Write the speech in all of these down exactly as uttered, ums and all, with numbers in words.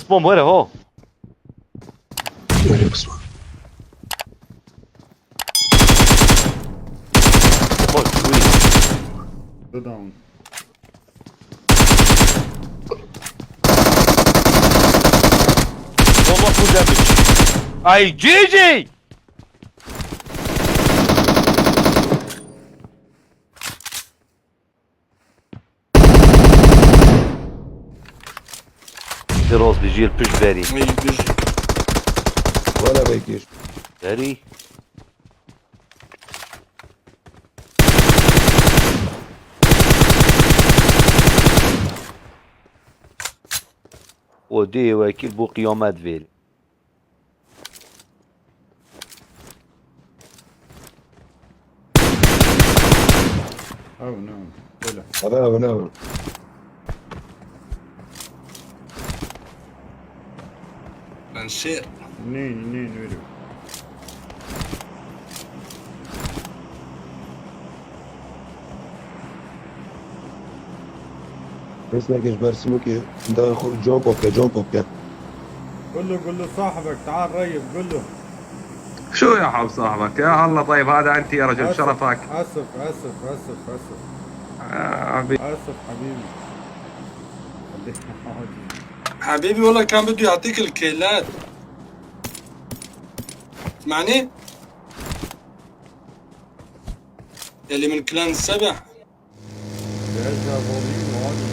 Spom, were ho. Öyle kısmı. Bak, wî. Two down. Bomba full damage. Ay, G G! Firoz, bijî li pişt berî. Ay, bijî. Valla Bekir. Berî. O dê wekî bo qiyamet vêrî. Oh no. Öyle. Hadi abi ne abi? Ben şer. Neyni neyni öyle. Bes ne geç ber smoke. Da xo jump up ke, jump up ke. قول له قول له صاحبك تعال ريب قول له. شو يا حب صاحبك؟ يا الله، طيب، هذا انت يا رجل، شرفك. اسف اسف اسف اسف. آه، عبي- اسف حبيبي. خليك عادي. حبيبي والله كان بده يعطيك الكيلات. اسمعني. يلي من كلان السبع. جهازها فاضي وعادي.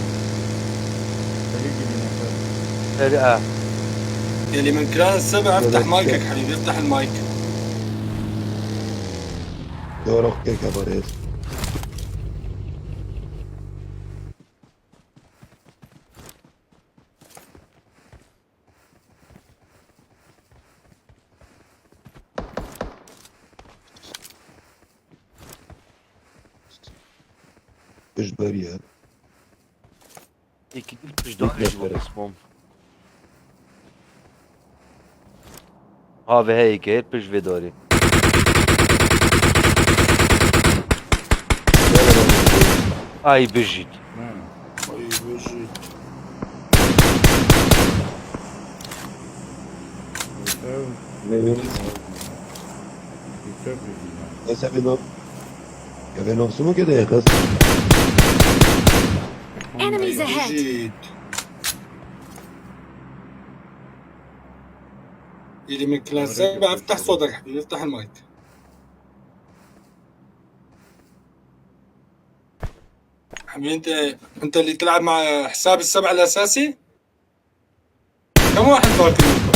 خليك اللي نفسك. Her a. يلي من كلان السبع، افتح مايكك حبيبي، افتح المايك. Doğru ke kabaret. Pişt beriye. Êkî din pişt darî ji bo spom. Ha ve heyê ke pişt vê darî. Ay bijît. Ha. Ay, bijî. Yeter. Ne bileyim. Yeter bildiğin yani. Neyse bir no. Ya ben olsun mu ki de yakız? Enemies ahead! Bijît. يلي من كلان السبع، افتح صوتك حبيبي، افتح المايك. حبيبي، انت انت اللي تلعب مع حساب السبع الاساسي؟ كم واحد باقي منكم؟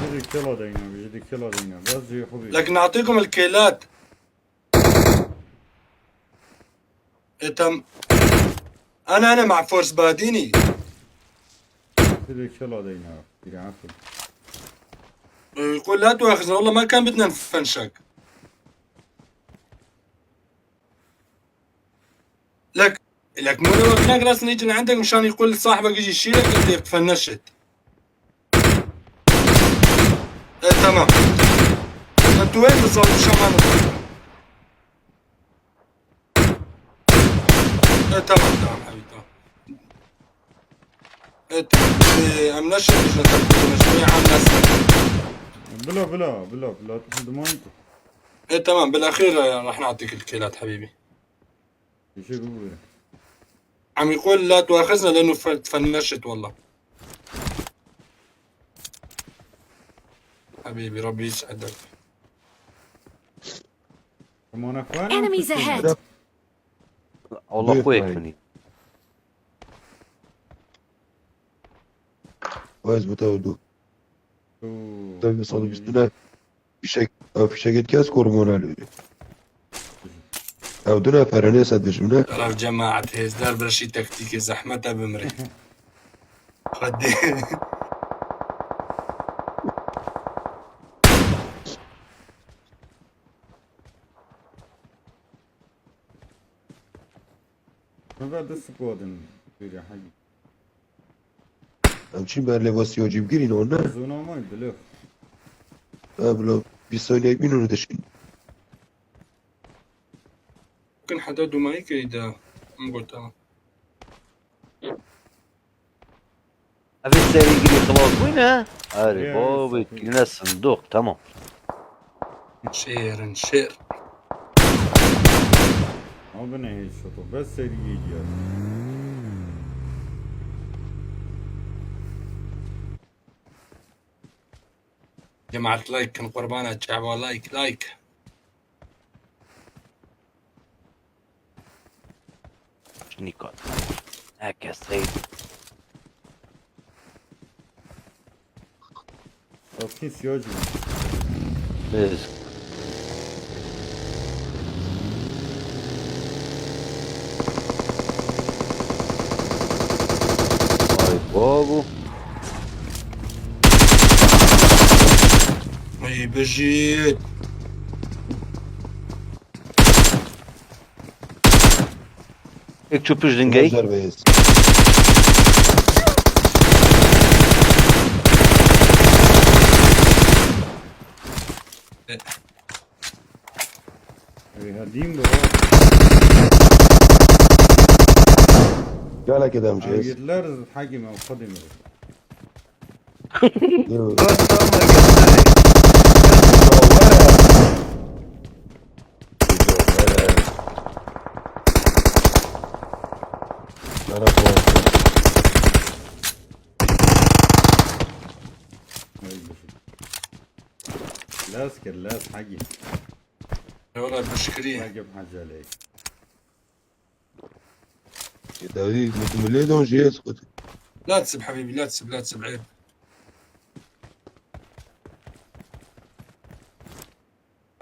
Biri kill adayına, biri kill adayına. Biraz zayıf oluyor. لكن نعطيكم الكيلات. إيه، تم. انا انا مع فورس باديني. Biri kill adayına. Biri عفوا. يقول لا تؤاخذنا، والله ما كان بدنا نفنشك. لك لك مو لو هناك راس نيجي لعندك مشان يقول لصاحبك يجي يشيلك، انت تفنشت. ايه، تمام. انت وين بالضبط؟ مشان ما نضل. ايه، تمام، تمام حبيبي، تمام. ايه، تمام. ايه، ام نشر، اجنا تركضنا شوية عن ناس. بلا بلا بلا بلا تحد مايكو. ايه، تمام، بالاخير، آه، راح نعطيك الكيلات حبيبي. Bir şey bu böyle. عم يقول لا تواخذنا لانه ف-، تفنشت والله. حبيبي، ربي يسعدك. Tamam efendim. Enemies ahead! Allah xwe yekfînî. Vez bu tavdu. Oo. Tabii sana üstüne fişek, ha, fişek etkez korumon alıyor. Ya dün efendim ne satmışım ne? ترى جماعة هيزدار برشي تكتيكي زحمتها بمري. خدي. Kanka da squad'ın bir hangi? Em çî ber lê westî yocî bigirîn, o ne? Zona mı? Bilo. Ha, bilo, bir saniye bin onu da şimdi. ممكن حدا دومايك يدا. نقول تمام. Ev serîgirî xilas bûne? Erê, ya, bavê, safî. Tîne sindoq, tamam. Şêr in, şêr. Abi ne headshot o? Bes serî geliyor. Cemaat like kin qurbana çava like like. Nikon. Herkes heyt. Bakayım siyacı. Biz. Ay babu. Ay bejit. Ek çöpüş dingey. Zerbeyiz. Ey, ha, dîm bu. Gelek edemcez. Yediler hakim o kadın. Dur. Gösterme gösterme. Karakola. Lez kir lez hagi. Eyvallah bişkirî. Hagi hacaley. Dawî mutumilê don jê ez xwet. لا تسب حبيبي لا تسب لا تسب عيب.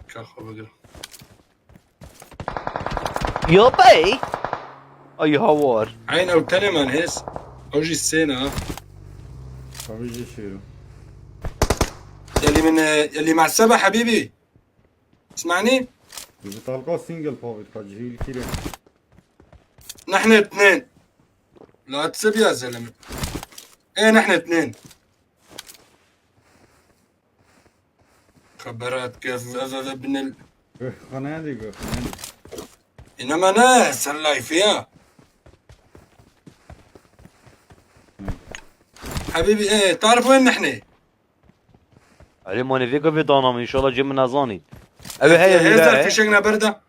Ka xwe bigir. Ya bey. Ay hawar. Eyn ew tenê man hêz. Ew jî sêna. Tabii jê şêro. Yelî min e, yelî mehsebe hebîbî. Tismanî? Bi talqa single pavit ka cihil kire. نحن اثنين. لا تسب يا زلمة. ايه نحن اثنين. خبرات كيف ابن ال... Xaneyendî go xaneyendî. انما انا هسه اللايف يا حبيبي. ايه تعرف وين نحن؟ Erê manevê gavê danam inşallah cê min nezanî. Ew heye هزار hîre. فيشك نبرده.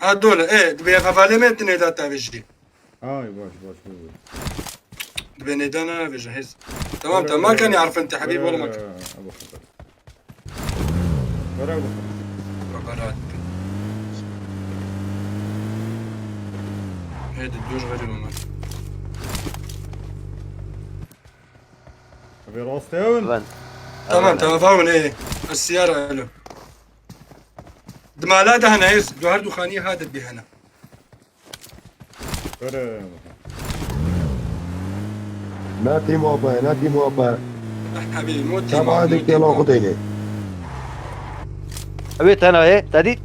هدول ايه دبي فالي ما تني دا تابجي. Ay baş baş baş. دبي نيدانا نبجي هز. تمام تمام ما كان يعرف انت حبيبي ولا ما كان. Abu Xeter. Were Abu Xeter. برات. هيدي الدوش غريبة ما. Abi rastewin. Ben. تمام تمام فاهم ايه. السيارة له. دمالا ده هنا هز. دو هر دو خانية هادت بهنا. Were. Ne tîm abe, ne tîm abe. حبيبي مو تيم Çaba مو dik tê la تيم. xwe deyne. Ew ê tena hê, te dît?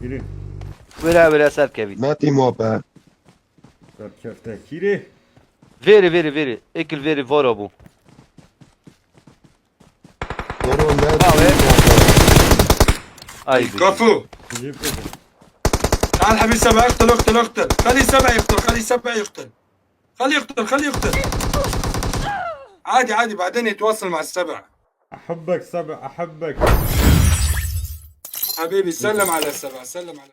Biri. Wêre wêre ser kevî. Ne tîm abe. Serkeftekîrê. Vêrê vêrê vêrê. Ekil vêrê vara bû. Doro ne Abi. tîm abe. Ay bir. كفو. Jê pêde. تعال حبيبي سبع اقتل اقتل اقتل. خلي سبع يقتل خلي سبع يقتل. خلي يقتل خلي يقتل. عادي عادي بعدين يتواصل مع السبع. Ahibbek sebe ahibbek. حبيبي سلم على السبع سلم على